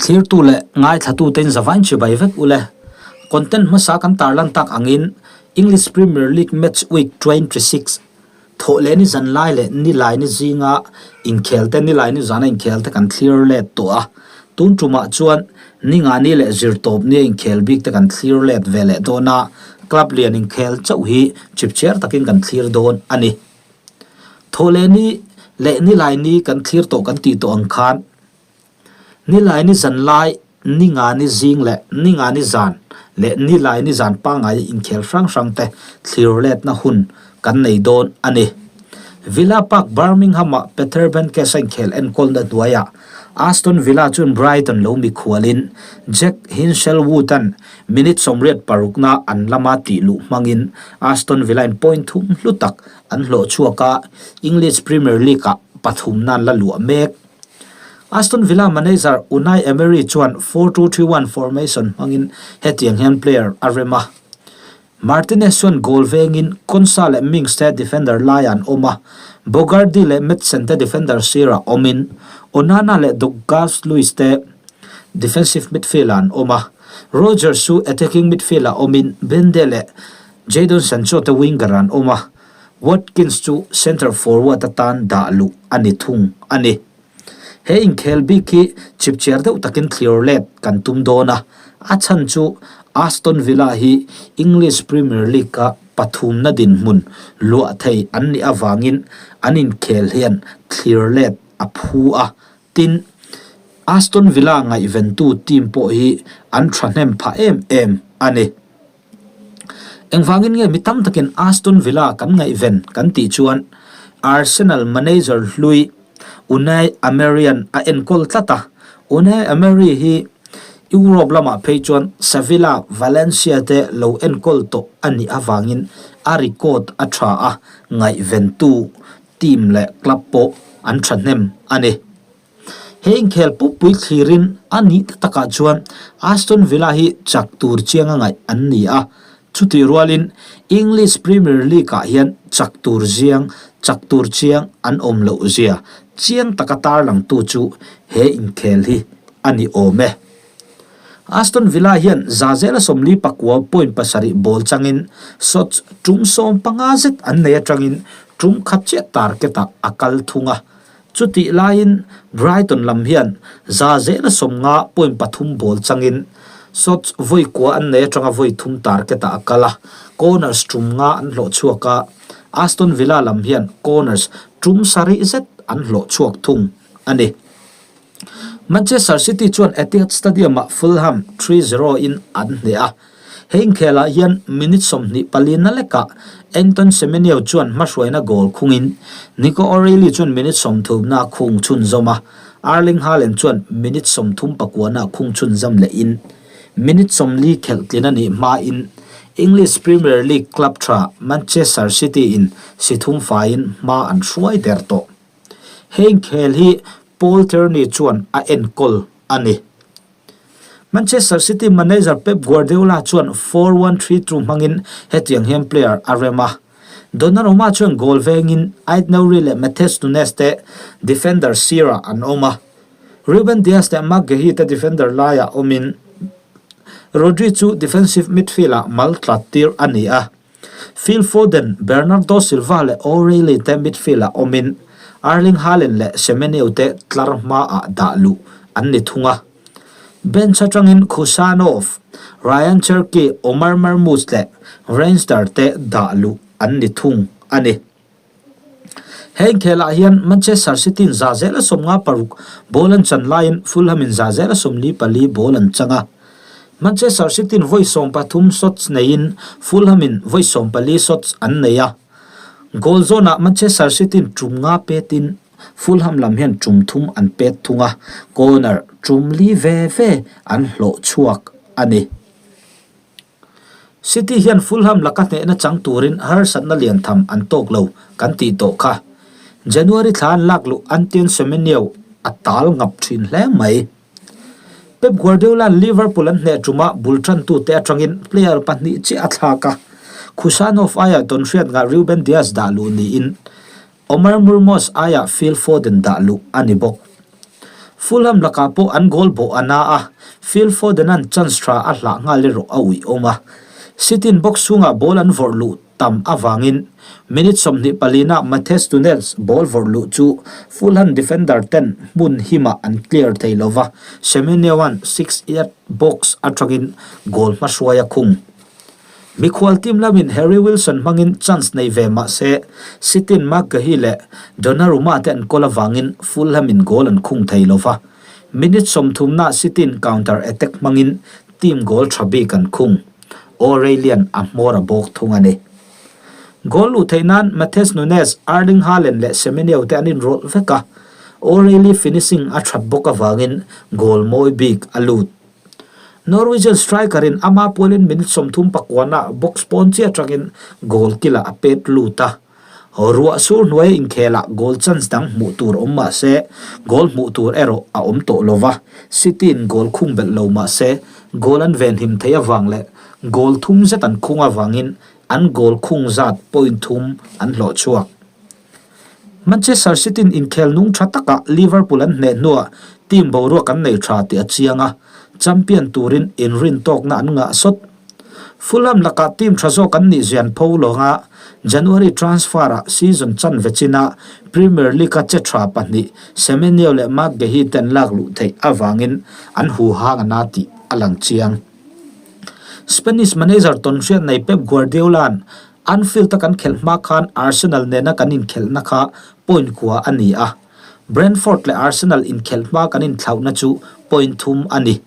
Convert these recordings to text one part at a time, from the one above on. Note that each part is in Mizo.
Thlirtu leh ngaithlatute in zavain chibai vek ule. Content hmasa kan tarlan tak angin English Premier League match week 26 Thawhlehni zanlai leh Nilaini zinga inkhel te Nilaini zana inkhel te kan thlir let tawh a. Tun tumah chuan Ningani leh Zirtawpni a inkhel bik te kan thlir let ve leh dawn a, club lian inkhel chauh hi chipchiar takin kan thlir dawn a ni. Thawhlehni leh Nilaini kan thlir tawh kan tih tawh ang khan Nilaini zanlai, Ningani zing leh Ningani zan leh Nilaini zan pangngai inkhel hrang hrang te thlir letna hun kan nei dawn a ni. Villa Park Birmingham-ah Peter Bankes a inkhel enkawlna hnuaiah Aston Villa chuan Brighton lo mikhualin Jack Hinshelwood-a'n minute 86na an lama tih luh hmangin Aston Villa-in point thum hlu tak an hlawh chhuak a, English Premier League-ah pathumna an la luah mek. Aston Villa manager Unai Emery chuan 4-2-3-1 formation hmangin hetiang hian player a rem a. Martinez chuan goal vengin Konsa leh Mings te defender laiah an awm a, Bogarde leh Maatsen te defender sirah awmin Onana leh Douglas Luiz te defensive midfield-ah an awm a. Rogers chu attacking midfield-ah awmin Bende leh Jadon Sancho te winger-ah an awm a. Watkins chu centre forward atan dah luh a ni thung a ni. He inkhel bik hi chipchiar deuh takin thlir let kan tum dawn a, a chhan chu Aston Villa hi English Premier League-a pathumna dinhmun luah thei an nih avangin an inkhel hian thlir let a phu a, tin, Aston Villa ngaihventu team pawh hi an thahnem phah em em a ni. Engvangin nge mi tam takin Aston Villa kan ngaihven kan tih chuan Arsenal manager hlui Unai Emery-a'n a enkawl tlat a. Unai Emery hi Europe lamah phei chuan Sevilla, Valencia te lo enkawl tawh a nih avangin a record a tha a, ngaihventu team leh club pawh an thahnem a ni. He inkhel pupui thlirin a nih ta takah chuan Aston Villa hi chak tur chianga ngaih an ni a, chutih rualin English Premier League-ah hian chak tur ziang chak tur chiang an awm loh zia chiang taka tarlangtu chu he inkhel hi a ni awm e. Aston Villa hian za zela 44 point pasarih ball changin shots tum 15 zet an nei atangin tum khat chiah target-ah a kal thung a. Chutih laiin Brighton lam hian za zela 50 point pathum ball changin shots vawi kua an nei atanga vawi thum target-ah a kal a, corners tum nga an hlawh chhuak a, Aston Villa lam hian corners tum sarih zet an hlawh chhuak thung a ni. Manchester City chuan Etihad Stadium-ah Fulham 3-0 in an hneh a. He inkhelah hian minute 24 na lekah Anton Semenyo chuan hmahruaina goal khungin Nico O'Reilly chuan minute 30 na khung chhunzawm a, Erling Haaland chuan minute 39 na khung chhunzawm lehin minute 40 khelh tlin a nih hmain English Premier League club tha Manchester City in si thum faiin hma an hruai der tawh. He inkhel hi Paul Tierney chuan a enkawl a ni. Manchester City manager Pep Guardiola chuan 4-1-3-2 hmangin hetiang hian player a rem a. Donnarumma chuan goal vengin Ait-Nouri leh Matheus Nunes te defender sirah an awm a. Ruben Dias leh Marc Guehi te defender laiah awmin Rodri chu defensive midfield-ah mal tlat tir a ni a. Phil Foden, Bernardo Silva leh O'Reilly te midfield-ah awmin Erling Haaland leh Semenyo te tlar hmaah dah luh an ni thung a. Bench atangin Khusanov, Rayan Cherki, Omar Marmoush leh Reijnders te dah luh an ni thung a ni. He inkhelah hian Manchester City-in za zela 56 ball an chan laiin Fulham-in za zela 44 ball an chang a. Manchester City-in vawi 13 shots neiin Fulham-in vawi 14 shots an nei a. Goal zawnah Manchester City-in tum nga petin Fulham lam hian tum thum an pet thung a, corner tum li ve ve an hlawh chhuak a ni. City hian Fulham laka hnehna chang turin harsatna lian tham an tawk lo kan tih tawh kha. January thla an lak luh Antoine Semenyo a tal ngap thin hle mai. Pep Guardiola-a'n Liverpool an hneh ṭuma bul ṭantute aṭangin player pahnih chiah a thlak a, Khusanov aiah tawnhriat ngah Ruben Dias dah luh niin Omar Murmos aiah Phil Foden dah luh a ni bawk. Fulham lakah pawh an goal bawh a na a, Phil Foden-a'n chance tha a hlah nghal erawh a uih awm a. City-in box chhungah ball an vawrh luh tam avangin minute 24 ah Matheus Nunes ball vawrh luh chu Fulham defender ten hmun himah an clear thei lova, Semenyo-a'n six-yard box atangin goal hmahruai a khung. Mikhual team lamin Harry Wilson hmangin chance nei ve mah se, City-in Marc Guehi leh Donnarumma te an kawl avangin Fulham-in goal an khung thei lo va. Minute sawmthumnaah City-in counter attack hmangin team goal tha bik an khung. O'Reilly-a'n a hmawr a bawk thung a ni. Goal luh theih nan Matheus Nunes, Erling Haaland leh Semenyo te an inrawlh vek a, O'Reilly finishing a that bawk avangin goal mawi bik a lut. Norwegian striker in ama pualin minute 39 ah box pawn chiah atangin goal kilah a pet lut a. Ruah sur hnuaia inkhelah goal chance dang hmuh tur awm mah se goal hmuh tur erawh a awm tawh lo va, City in goal khung belh lo mah se goal an venhim theih avang leh goal thum zet an khung avangin an goal khung zat point thum an hlawh chhuak. Manchester City-in inkhel nung tha takah Liverpool an hneh hnuah team boruak an nei tha tih a chiang a, champion turin inrin tawkna an ngah sawt. Fulham lakah team tha zawk an nih zian pho lawnga January transfer-ah season chanve china Premier League-a che tha pahnih Semenyo leh Marc Guehi te an lak luh theih avangin an huhang a na tih a lang chiang. Spanish manager tawnhriat nei Pep Guardiola-a'n Anfield-a kan khelh hma khan Arsenal nena kan inkhelhna kha point kua a ni a, Brentford leh Arsenal inkhelh hma kan inthlauhna chu point thum a ni.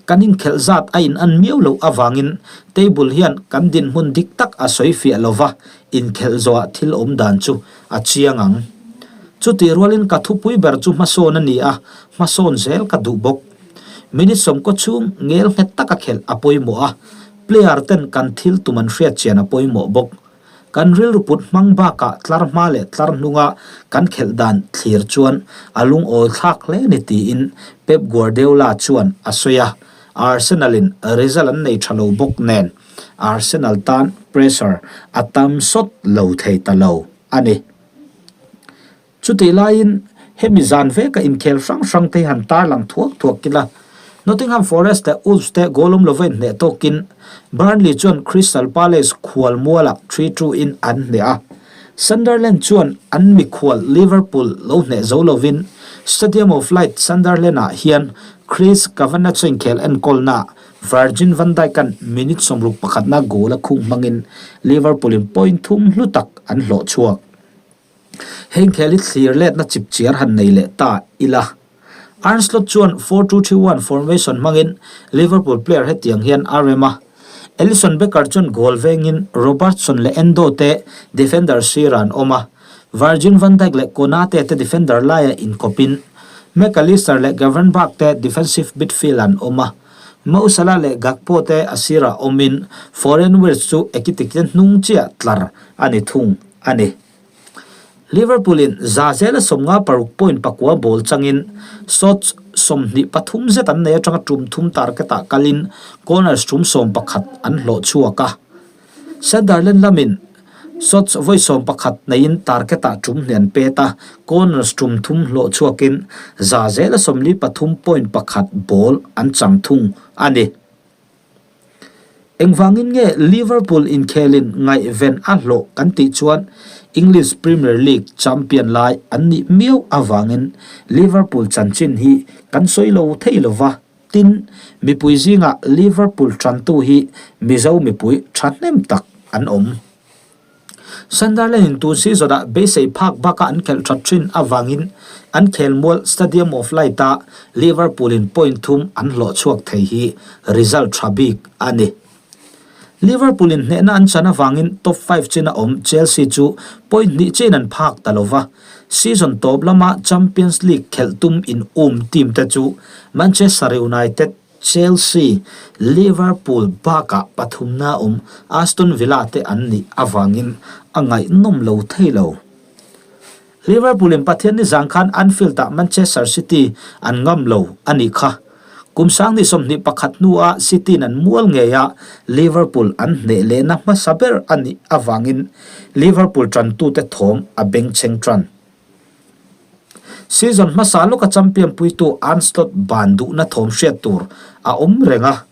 Kan inkhelh zat a inan miau loh avangin table hian kan dinhmun dik tak a sawi fiah lo va, inkhelh zawhah thil awm dan chu a chiang ang. Chutih rualin ka thupui ber chu hmasawn a ni a, hmasawn zel ka duh bawk. Minute sawmkaw chhung ngel nghet taka khelh a pawimawh a, Player ten kan thil tum an hriat chian a pawimawh bawk. Kan rilru put hmang bakah tlar hma leh tlar hnunga kan khelh dan thlir chuan a lungawi thlak hle ni tiin Pep Guardiola chuan a sawi a, Arsenal in result an nei tha lo bawk nen Arsenal tan pressure a tam sawt lo thei ta lo a ni. Chutih laiin hemi zan veka inkhel hrang hrang te hi han tarlang thuak thuak ila. Nottingham Forest leh Wolves te goal awm lova inhneh tawkin Burnley chuan Crystal Palace khual mualah 3-2 in an hneh a. Sunderland chuan an mikhual Liverpool lo hneh zo lovin Stadium of Light Sunderland ah hian Chris Kavanagh chu inkhel enkawlnaah Virgin van Dijk-a'n minute 61 na goal a khung hmangin Liverpool in point thum hlu tak an hlawh chhuak. Heng khel hi thlir letna chip chiar han nei leh ta ila. Arne Slot chuan 4-2-3-1 formation hmangin Liverpool player hetiang hian a rem a. Alisson Becker chuan goal vengin Robertson leh Endo te defender sirah an awm a. Virgil van Dijk leh Konate te defender laiah inkawpin Mac Allister leh Gravenberch te defensive midfield an awm a. Mo Salah leh Gakpo te a sirah awmin Florian Wirtz chu Ekitike hnung chiah tlar a ni thung. a ni. Liverpool in za zela 56 point pakua ball changin shots 23 zet an nei atanga tum thum target ah kalin corners tum 11 an hlawh chhuak a. Sunderland lamin shots vawi 11 neiin target ah tum hnih an pet a, corners tum thum hlawh chhuakin za zela 43 point pakhat ball an chang thung a ni. Engvangin nge Liverpool inkhelin ngaihven a hlawh kan tih chuan English Premier League champion lai an nih miau avangin Liverpool chanchin hi kan sawi lo thei lo va, tin, mipui zingah Liverpool tantu hi Mizo mipui thahnem tak an awm. Sunderland in tun season ah beisei phak baka an khelh that thin avangin an khelmual Stadium of Light ah Liverpool in point thum an hlawh chhuak thei hi result tha bik a ni. Liverpool in hnehna an chan avangin top five chin a awm Chelsea chu point hnih chin an phak ta lova, season tawp lama Champions League khelh tum in um team te chu Manchester United, Chelsea, Liverpool bakah pathumna awm Aston Villa te an nih avangin a ngaihnawm lo thei lo. Liverpool in Pathianni zang khan Anfield ah Manchester City an ngam lo a nih kha. Kum 2021 hnua City in an mual ngei a Liverpool an hneh lehna hmasa ber a nih avangin Liverpool tantute thawm a bengchheng tan. Season hmasa lawka champion puitu Arne Slot ban duhna thawm hriat tur a awm reng a,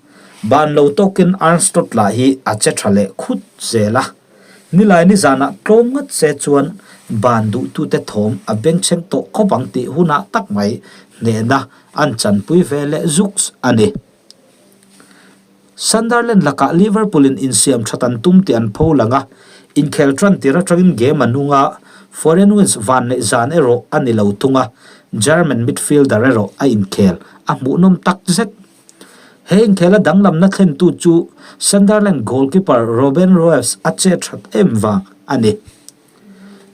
ban lo tawkin Arne Slot lah hi a che tha leh khut zel a. Nilai nizanah tlawm ngat se chuan ban duhtute thawm a bengchheng tawh khawp ang tih hunah tak mai hnehna an chanpui ve leh zuks a ni. Sunderland lakah Liverpool in insiam that an tum tih an pho lang a, inkhel tan tir atangin game a nung a, Foreign Wins van neih zan erawh a ni lo thung a, German midfielder erawh a inkhel a hmuhnawm tak zet. He inkhela danglamna thlentu chu Sunderland goalkeeper Robin Roefs a che that em vang a ni.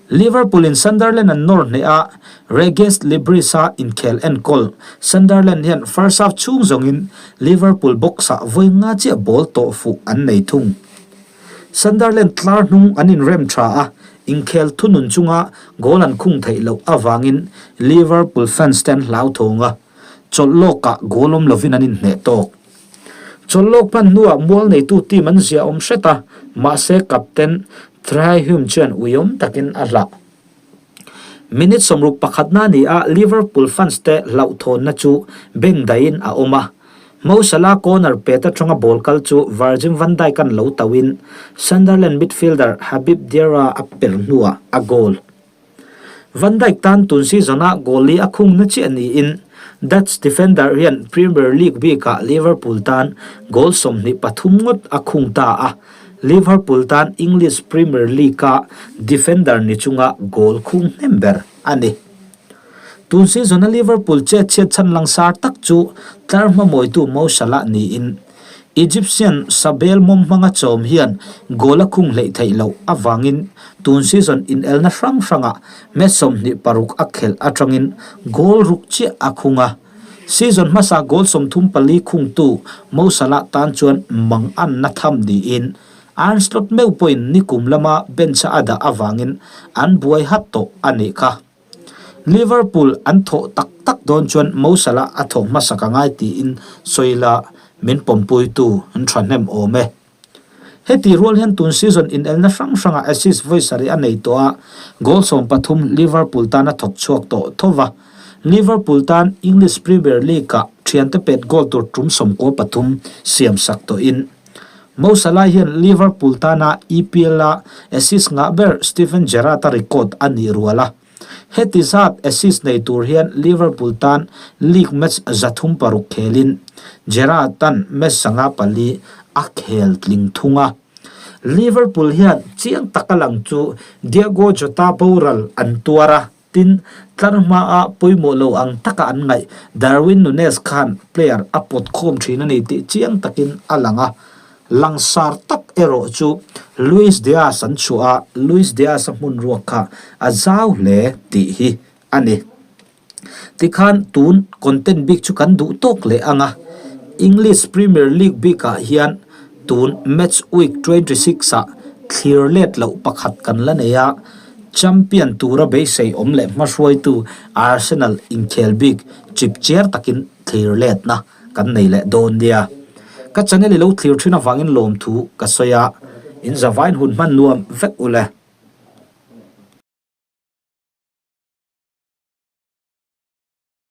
Liverpool in Sunderland an nawr hneh a, Regis Le Bris-a inkhel enkawl Sunderland hian first half chhung zawngin Liverpool box-ah vawi nga chiah ball tawh fuh an nei thung. Sunderland tlar hnung an inrem tha a, inkhel thunun chunga goal an khung theih loh avangin Liverpool fans te an hlauthawng a, chawlh lawkah goal awm lovin an inhneh tawk. Chawlhlawk hman hnuah mual neitu team an zia awm hret a, mahse captain Thrai Hume chuan uiawm takin a hlah. Minute 61 na ni a Liverpool fans te hlauhthawnna chu beng daihin a awm a, Mo Salah corner pet atanga ball kal chu Virgil van Dijk-a'n lo tauhin Sunderland midfielder Habib Diarra a per hnuah a goal. Van Dijk tan tun season-ah goal li a khungna chiah niin Dutch defender hian Premier League bikah Liverpool tan goal 23 ngawt a khung ta a, Liverpool tan English Premier League-a defender ni chunga goal khung hnem ber a ni. Tun season-a Liverpool chet chhiat chhan langsar tak chu tlar hmamawitu Mo Salah niin Egyptian Sabel mawm hmanga chawm hian goal a khung hleih theih loh avangin tun season inelna hrang hrangah match 26 a khelh atangin goal ruk chiah a khung a. Season hmasa goal 34 khungtu Mo Salah tan chuan mang anna tham niin Arne Slot meuh pawhin nikum lama bench a dah avangin an buai hat tawh a nih kha. Liverpool an thawh tak tak dawn chuan Mo Salah a thawk hmasak a ngai tiin sawi la min pawmpuitu an thahnem awm e. Heti rual hian tun season inelna hrang hrangah assist vawi sarih a nei tawh a, goal 13 Liverpool tan a thawk chhuak tawh tho va. Liverpool tan English Premier League-ah thiante pet goal tur tum 93 siam sak tawhin Mo Salah hian Liverpool tana EPL-a assist ngah ber Steven Gerrard-a record a nih rual a. Heti zat assist nei tur hian Liverpool tan league match 306 khelin Gerrard-a'n match 54 a khel tling thung a. Liverpool hian chiang taka lang chu Diogo Jota boral an tuar a. Tin, tlar hmaa pawimawh lo ang taka an ngaih Darwin Nunez khan player a pawt khawm thin a ni tih chiang takin a lang a. Langsar tak erawh chu Luis Diaz an chhuah a, Luis Diaz-a hmun ruak kha a zau hle tih hi a ni. Tikhan tun content bik chu kan duh tawk leh ang a, English Premier League bikah hian tun match week 26 ah thlir let loh pakhat kan la nei a, Champion tura beisei awm leh hmahruaitu Arsenal inkhel bik chip chiar takin thlir letna kan nei leh dawn nia. Ka channel i lo thlir thin avangin lawmthu ka sawi a, in zavain hun hman nuam vek u le.